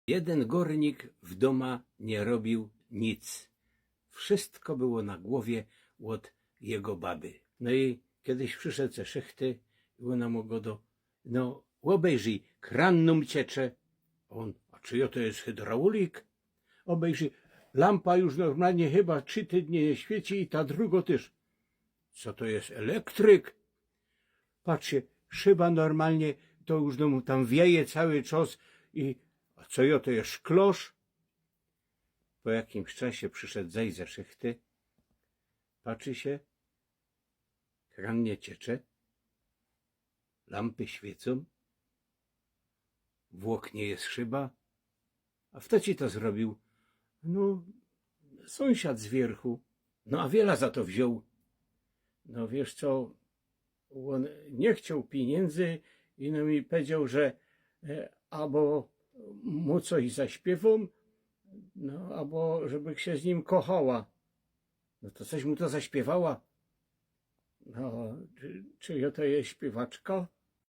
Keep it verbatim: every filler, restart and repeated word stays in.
Jedyn gōrnik w dōma niy robiōł nic. Wszysko było na głowie ôd jego baby. No i kejś prziszoł ze szychty i ôna mu godo: „No, ôbejrzyj, kran nōm ciecze.” A ôn: „A czyjo to je hydraulik?” Ôbejrzyj, lampa już normalnie chyba trzi tydnie niy świeci i ta drugo tyż. „Co to je, elektryk?” Patrzcie, szyba normalnie, to już nōm tam wieje cały czas i a co jo, to je szklosz? Po jakimś czasie prziszoł zejś ze szychty, patrzy sie, kran niy ciecze, lampy świecōm, w ôknie je szyba. „A fto ci to zrobiōł?” „No, sōmsiad z wiyrchu.” „No a wiela za to wziōn?” „No wiysz co, ôn niy chcioł piyniyndy i no mi powiedzioł, że e, abo mu coś zaśpiywōm, no abo żebych sie z nim kochała.” „No to coś mu to zaśpiywała?” „No, czy, czy jo to je śpiewaczka?”